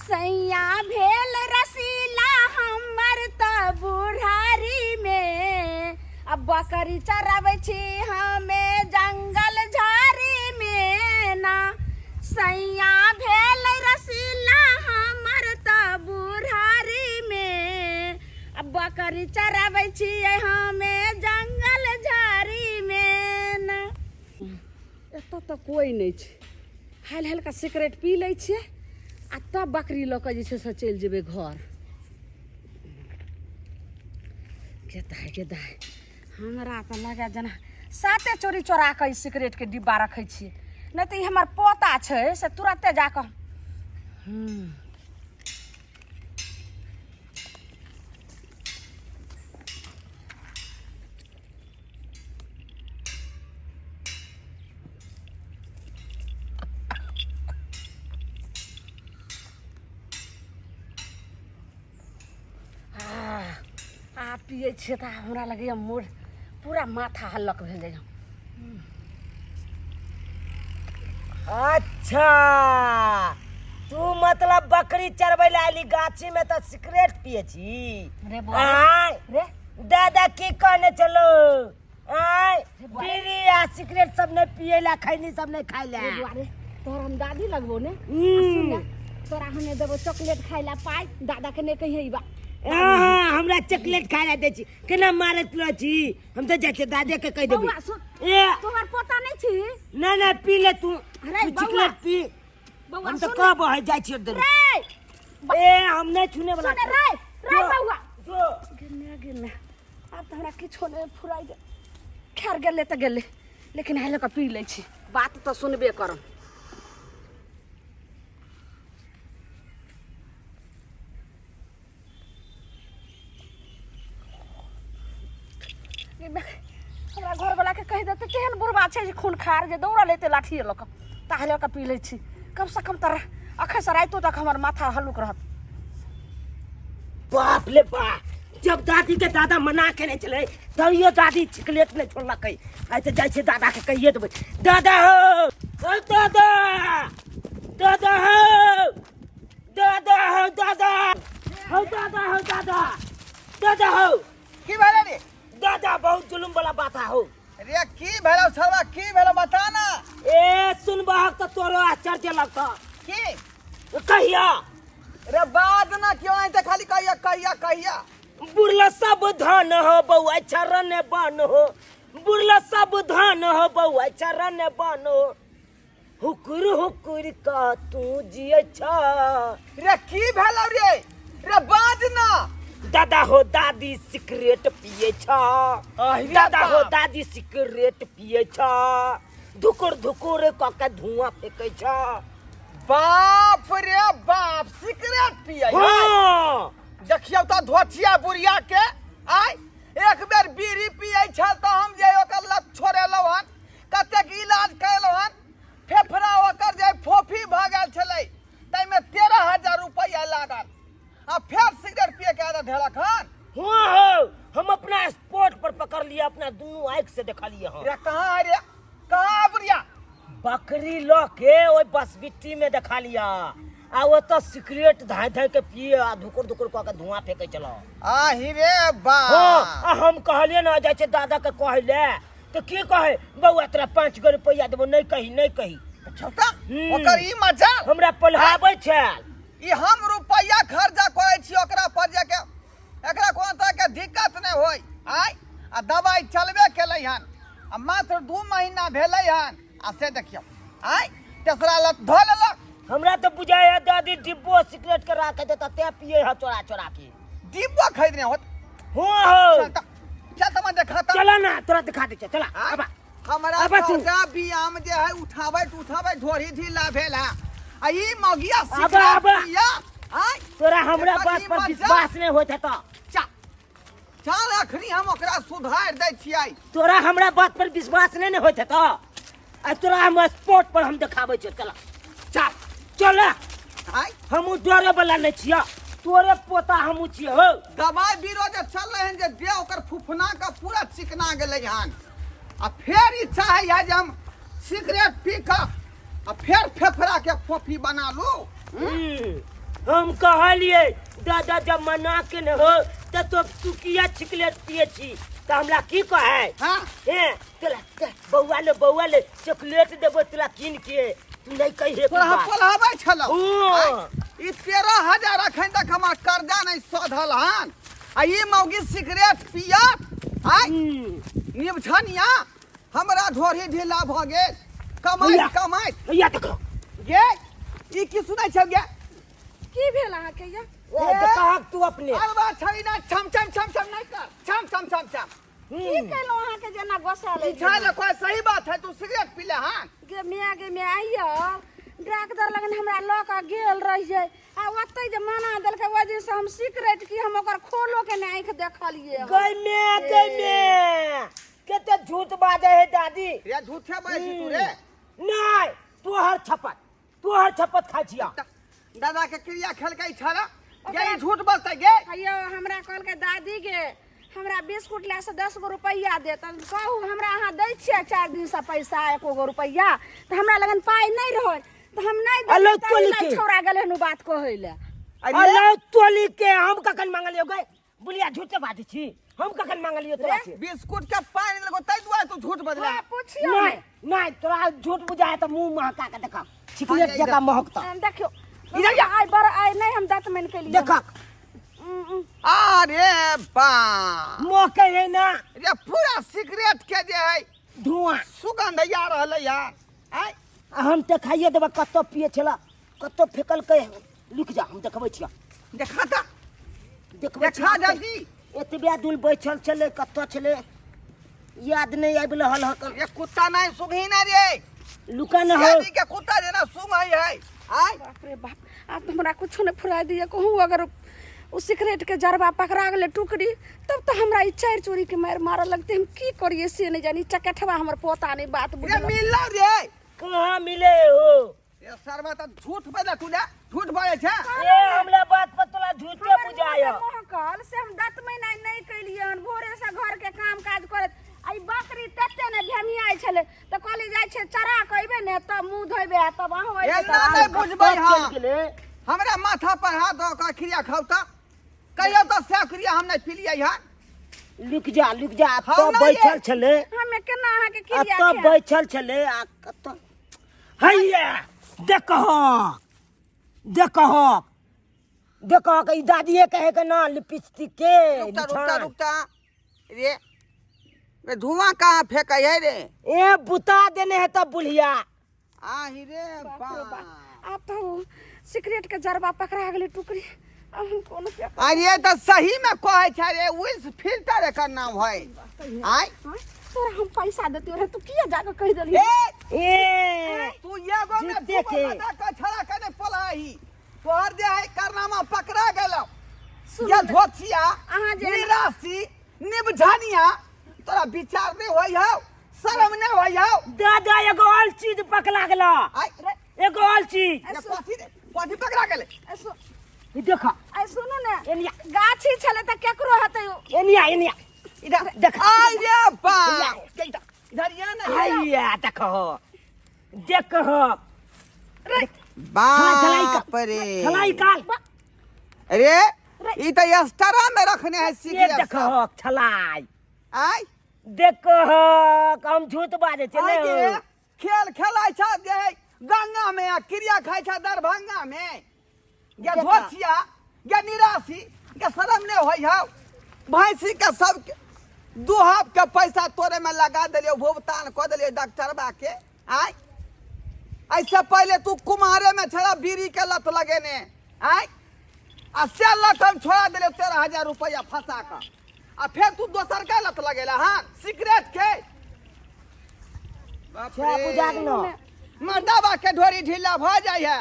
सैया भेल रसीला हमर तऽ बुढ़ारी में आ बकरी चराबै छी हमे जंगल झाड़ी में ना सैया भेल रसीला हमर तऽ बुढ़ारी में आ बकरी चराबै छियै हमे जंगल झाड़ी में ना। एतऽ तऽ कोइ नहि छै। हाल हल्का सिगरेट पी लै छियै आ तब बकरी लऽ कऽ जे छै से चलि जेबै घर। गे दाइ, गे दाइ, हमरा तऽ लगै जेना साते चोरी चोरा कऽ ई सिगरेटके डिब्बा रखै छियै, नहि तऽ ई हमर पोता छै से तुरते जा कऽ आ पियै छियै तऽ हमरा लगैए मोर पूरा माथा हल्लक भेल जाइए। अच्छा, तू मतलब बकरी चरबै लए आयली गाछी में तऽ सिगरेट पिए छी? रे बौआ रे। आँय? रे। दादा की कहने चलो? आँय, बीड़ी आ सिगरेट सब नहीं पिए ला, खैनी सब नहीं खाए ला। रे बौआ रे, तोहर हम दादी लगबो ने? हम्म। सुन ने, तोरा हमे देबो चॉकलेट खाए ला पाइ, दादा के नहीं कहिए ई बात। हाँ, हमरा चॉकलेट खाए ला दै छी, केना मारैत रहै छी? हम तऽ जाइ छियै दादे के कहि देबै। बौआ सुन। ए। तोहर पोता नहीं छी? नहीं नहीं, पी ले तू। अरे तू बौआ। चॉकलेट पी। बौआ, हम तऽ सुन। कहबो है, जाइ छियै देबै। रे। ए, हम नहीं छूने वाला। सुन रे, रे। जो, बौआ। जो। गिरने गिरने आब तऽ हमरा किछो नहि फुराइ दे। खैर, गेलै तऽ गेलै, लेकिन हाल कऽ पी लै छी, बात तऽ सुनबे करम। हमरा घरवला के कहि देतै केहन बुढ़बा छै जे खून खार जे दौड़ल एतै लाठिए लऽ कऽ। ताहि लऽ कऽ पी लै छी, कमसँ कम तऽ अखन से रातिो तक हमर माथा हल्लुक रहत। बाप ले बाप, जब दादी के दादा मना केने छलै तैयो दादी चॉकलेट नहि छोड़लकै। आइ तऽ जाइ छियै दादा के कहिए देबै। दादा हो, ओ दादा, दादा हो, दादा हो, दादा हो, दादा हो, दादा, दादा हो। की भेलै रे? दादा, बहुत जुलुम वाला बात हो। रे, की भेलौ छलवा, की भेलौ बता ना। ए, सुनबहक तऽ तोरो आश्चर्य लगतौ। की? कहिया रे, बाज ना, क्यों आइ खाली कहिया कहिया कहिया। बुढ़ला सब धन हो बौआ चरण बन हो, बुढ़ला सब धन हो बौआ चरण बन हो, हुकुर हुकुर का तू जिए छ। रे, की भेलौ रे? रे, बाज ना। दादा हो, दादी सिगरेट पिए छ। अहि रे। दादा हो। बाप। दादी सिगरेट पिए छ, धुकुर धुकुर क के धुआं फेंके छ। बाप रे बाप, सिगरेट पिए? हाँ। देखियौ तऽ धोथिया बुढ़िया के, आय एक बेर बीड़ी पिए छल तऽ हम जे ओकर लत छोड़ेलहुँ हन, कतेक इलाज करेलहुँ हन, फेफड़ा ओकर जे फोफी भऽ गेल छलै ताहिमे 13,000 रुपैआ लागल, आ फेर सिगरेट पिए के आदत धेलक हन। हाँ हो, हम अपना स्पॉट पर पकड़ लिया, अपना दुनू आँख से देखा लिए। हाँ। रे, कहाँ है रे, कहाँ है बुढ़िया? बकरी ल के ओहि बसबिट्टी में देखा लिया, आ ओतऽ सिगरेट धाय धाय के पिए आ धुकुर धुकुर कऽ के धुआं फेंके चलो। आहि रे बा। हाँ, आ हम कहलिए ना जाइ छै दादा के कहै ले, तऽ की कहे? बौआ, तोरा 5 गो रुपैआ देबो, नहीं कही, नहीं कही। छोटा। हम्म। ओकर ई मजा हमरा पल्हाबै छल। ई हम रुपैआ खर्चा करै छी ओकरा पर जाके एकरा कोनो तरह के दिक्कत नहि होय। आय आ दवाइ चलबे केलै हन आ मात्र 2 महीना भेलै हन, आ से देखियौ आय तेसरा लत धऽ लेलक। हमरा तऽ बुझाइ है दादी डिब्बो सिगरेट के राखे दे तऽ पिए है चोरा चोरा के। डिब्बो खरीदने होत? हाँ हो। चल तऽ, चल तऽ देखा तऽ। चला ना, तोरा दिखा दे, चला। आय, आबा। हमरा आबा तू। तोरा बियाम जे है उठाबै उठाबै ढोरी ढीला भेल है, आ ई मौगिया आबा, सिगरेट आबा। पिया आय। तोरा हमरा एकर बात ई पर मजा। विश्वास नहीं होत है तऽ चल चल, अखनी हम ओकरा सुधार दै छियै। तोरा हमरा बात पर विश्वास नहीं ने होत है तऽ आ तोरा हम स्पॉट पर हम देखाबै छियै, चला। चल। चल। आय। हमहूँ डरे वाला नहीं छियै, तोरे पोता हमहूँ छियै हो। दवाई बीरो जे चल हन जे देह ओकर फुफना के पूरा चिकना गेलै हन, आ फेर ई चाहै है जे हम सिगरेट पी कऽ आ फेर फेफड़ा के फोफी बना लू। हम्म। हम कहलिए दादा जब मना के न हो त तो तू किया चिकलेट पिए छी त हमरा की कहे? हाँ। हे तोरा बौआ ले, बौआ ले चॉकलेट देबो तोरा कीन के, तू नहीं कहे। तोरा हम पोल्हाबै छलौ। ओ। आँय, ई 13,000 अखन तक हमर कर्जा नहि सधल हन आ ई मौगी सिगरेट पियत। आय निबछनिया, हमरा ढोरी ढीला भऽ गेल कमाइत भैया। कमाइत। भैया देखो। गे, ई की सुनै छौ गे? की भेल अहाँके या? ए, देखहक तू अपने। अलबा छै ना, छम छम छम छम नहि कर, छम छम छम छम। की केलहुँ अहाँके जेना गोसा ई लागि छै ने कोई सही बात है, तू सिगरेट पी ले। हाँ गे माय, गे माय, आइयो डाकदर लगन हमरा लऽ कऽ गेल रहियै आ ओतहि जे मना देलकै, ओहि दिनसँ हम सिगरेट की हम ओकर खोलो के नहि आँखि देखलियै हम। गई में, गई में, कते झूठ बाजे है दादी। रे झूठे बाजै छी तू रे। नहीं, तोहर छपत, तोहर छपत खाइ छिया। दादा के क्रिया खेलकै छड़ा गे, ई झूठ बजतै गे। अयो हमरा कहलकै दादी गे हमरा बिस्कुट लए से 10 गो रुपैआ दे, तऽ कहू हमरा अहाँ दै छियै 4 दिनसँ पैसा एको गो रुपैआ? तऽ हमरा लगन पाइ नहि रहै तऽ हम नहि देलियै, अलो ताहि लए तोली के। छौड़ा गेलै हन उ बात कहै लए। अरे अलो तोली के, हम कखन मांगलियो गे? बुलिया, झूठे बाजै छी, हम कखन मांगलियो तोरा से? बिस्कुट के पानि देलको ताहि दुआरे तू झूठ बजला। हाँ, पुछियौ। नहीं नहीं, तोरा झूठ बुझाय तऽ मुंह महका के देखा, चिकलेट हाँ, जकाँ महकता। देखियौ इधर जा। आइ बड़ आइ नहि हम दाँत मानि केलियै। देखक। अरे बा महकै है ना। रे पूरा सिगरेट के जे है धुआं सुगंध आ रहल है यार। आय आ हम तऽ खाइए देबै। कतऽ पिए छला, कतऽ फेकलकै? लुक जा, हम देखबै छियै। देखा तऽ। देखबै देखा छियै। जल्दी। एतबे दूर बैठल छलै, कतऽ छलै याद नहि आबि रहल हन। ये कुत्ता नहीं सुंघी ना रे। लुका न हो। सियारी के कुत्ता जेना सुंघै है। आय बाप रे बाप, आब तऽ हमरा कुछो नहि फुराय दिए। कहूँ अगर ओ सिगरेट के जरबा पकड़ा गेलै टुकड़ी, तब तऽ हमरा ई चारि चोरी के मारि मारऽ लगतै। हम की करियै से नहि जानी। चकेठवा हमर पोता नहि बात रे बुझलक। मिललो रे? कहाँ मिले हो? ये सरवा तऽ झूठ बजै तू, ले झूठ बजै छै। ए हमरा बात पर तोरा झूठे हमर बुझाय। मुँह जे महकल से हम दतमैन आइ नहि केलियै हन, भोरे से घर के काम काज करैत आ ई बकरी तते ने भेमियाइ छलै तऽ कहली जाइ छै चरा कऽ अयबै ने तब मुँह धोइबै आ तब अहूँ अयबै। एना नहि बुझबै। कतऽ हम चलि गेलै? हमरा माथा पर हाथ दऽ कऽ क्रिया खाउ तऽ कहियो तऽ से क्रिया हम नहि पिलियै हन। लुक जा, लुक जा। खाउ एतऽ ना बैठल ये। छलै। हमे केना अहाँके क्रिया एतऽ खायब? बैठल छलै आ कतऽ हैया देखहक, देखहक, देखहक, ई दादिये कहे के ना लिपस्टिक के रुकता रुकता। निशान। रुकता रे, रे धुआं कहाँ फेंकै है रे? ए बुता देने है तब बुढ़िया। आहि रे बाप रे बाप, बाप। आब तऽ ओ सिगरेट के जरबा पकड़ा गेलै टुकड़ी, आब हम कोनो पे अरे तऽ सही में कहै छै रे, विल्स फिल्टर एकर नाम है। आय हाँ? तोरा हम पैसा देतियो रहे, तू किया जाके कहि देलही? ए ए तू एगो में जीते दूगो के। लगा के छड़ा के नहीं पलाही, तोहर जे है कारनामा पकड़ा गेलो। सुनू ये ने, धोतिया अहाँ जे- निराशी निबझनिया, तोरा विचार नहीं होई हौ, शर्म नहीं होई हौ। दादा एगो और चीज पकड़ा गेलो। आय एगो और चीज। ये कथी रे? कथी पकड़ा गेलै? ए सु- ई देख। ए सुनू ने। एनिया। गाछी छलै तऽ केकरो हेतै ओ। Anyway, anyway. इधर देख। आय रे बाप, इधर ये ना। हैया देखो, देखो। बाप रे, छलाई काल। अरे ई तऽ एस्टरा में रखने है ये सिगरेट सब। देखो छलाई। आय देखो, हम झूठ बाजै छियै? आय ने गे, खेल खेलाय छ जे गंगा में आ क्रिया खाय छ दरभंगा में। गे धोतिया, गे निराशी, गे शरम नहीं होय हौ? भैंसी के सब के दुहब के पैसा तोरे में लगा देलियो, भुगतान कऽ देलियो डॉक्टरबा के। आय ऐसे पहले तू कुमारे में छड़ा बीड़ी के लत लगेने, आय आ से लत हम छोड़ा देलियो 13,000 रुपया फंसा कऽ, आ फिर तू दोसर के लत लगेला। हाँ, सिगरेट के। बाप छे रे। बुझा गेलो। मर्दाबा के ढोरी ढीला भऽ जाइ है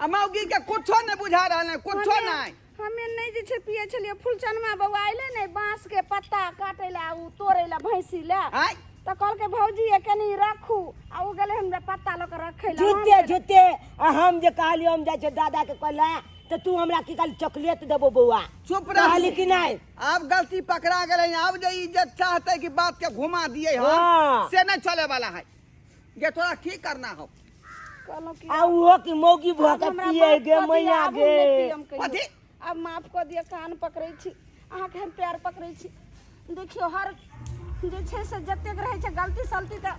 आ मौगी के कुछो नहीं बुझा रहल है, कुछो नहीं। हमे नहि जे छै पियै छलियै। फुलचनमा बौआ अयलै ने बाँस के पत्ता काटै लए आ उ तोड़ै लए भैंसी लए, आय तऽ कहलकै भौजी ये कनी रखू, आ उ गेलै हमरा पत्ता लऽ कऽ रखै लए। झूठे झूठे। आ हम जे कहलियो हम जाइ छियै दादा के कहला, तऽ तू हमरा की कहली? चॉकलेट देबो बौआ। चुप रह। कहली कि नहीं? आब गलती पकड़ा गेलै, आब जे इज्जत चाहते कि बात के घुमा दिए हम हाँ। से नहीं चले वाला है। ये तोरा की करना हो? कहलहुँ कि आ उहो की मौगी भऽ आब के हमरा पिए माफ गे कऽ दिअ, मैया आब हम गे नहि पियम कहियो। कथी? आब माफ कऽ दिअ, कान पकड़ै छी अहाँके, हम पैर पकड़ै छी। देखियौ, हर जे छै से जतेक रहै छै गलती सलती तऽ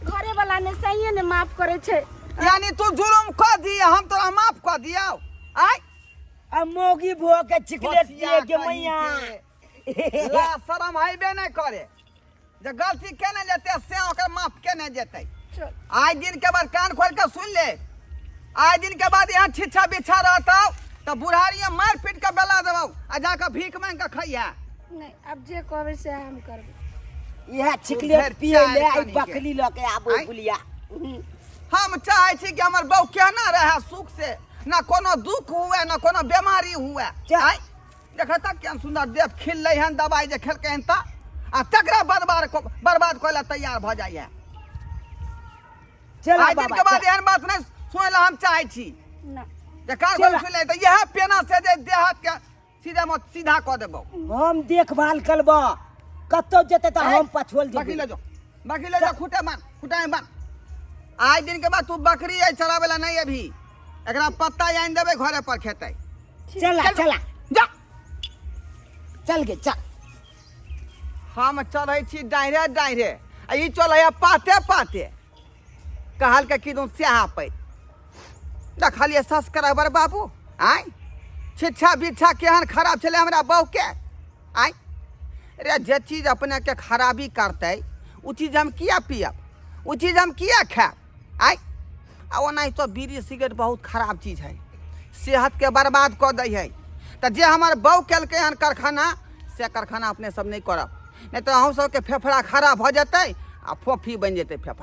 घरेवला ने सहिए ने माफ करै छै। यानी तू जुलुम कऽ दिया, हम तोरा माफ कऽ दियौ? आय आ मौगी भऽ के चिकलेट पिए गे मैया। ला शरम हेबे नहि करे जे गलती केने जेतै से ओकर माफ केने जेतै। चल। आइ दिन के बाद कान खोल के सुन ले, आइ दिन के बाद यहाँ छिछा बिछा रहतौ तऽ बुढ़ारी मारि पीट के बेला देबौ आ जाके भीख मांगि के खइहे। नहि, आब जे कहबै सएह हम करबै। इएह चिकलेट फेर पिए ले चारि आई कनी के। बकली लऽ के आबै आँय? बुलिया। हम चाहै छी कि हमर बहू केना रहए सुख से, ना कोनो दुख हुए ना कोनो बीमारी हुए। चल। आइ देख तऽ केहन सुन्दर देह खिललै हन, दवाइ जे खेलकै हन तऽ आ तकरा बर्बाद करै लए तैयार भऽ जाइए। चल आइ दिन बाबा के बाद चल। एहन बात नहि सुनै लए हम चाहै छी। ना जे कान चल। खोलि सुनि ले तऽ इएह पेना से जे देह के सीधा मे सीधा कऽ देबौ। हम देखभाल करबो, कतौ जेतै तऽ हम पछोल बकरी जेबै। ले जो, बकरी ले जो, खूटे बान्ह, खूटा में बान्ह। आइ दिन के बाद तू बकरी आई चरावे ला नहीं अभी, एकरा पत्ता आनि देबै घरे पर खेतै। चला। चल। चला। जा। चल गे चल। हम चढ़ै छी डाँढ़े डाँढ़े आ ई चलै है पाते पाते। कहलकै कि दूँ स्याहा पैत देखलियै सब्सक्राइबर बाबू, आँय छिच्छा बिच्छा केहन खराब छलै हमरा बहूके। आँय रे, जे चीज अपनेके खराबी करतै ओ चीज हम किया पियब, ओ चीज हम किया खायब? आँय, आ ओनाहितो बीड़ी सिगरेट बहुत खराब चीज है, सेहतके बर्बाद कऽ दै है। तऽ जे हमर बहू केलकै हन कारखाना, से कारखाना अपने सब नहि करब, नहि तऽ अहूँ सबके फेफड़ा खराब भऽ जेतै आ फोफी बनि जेतै फेफड़ा।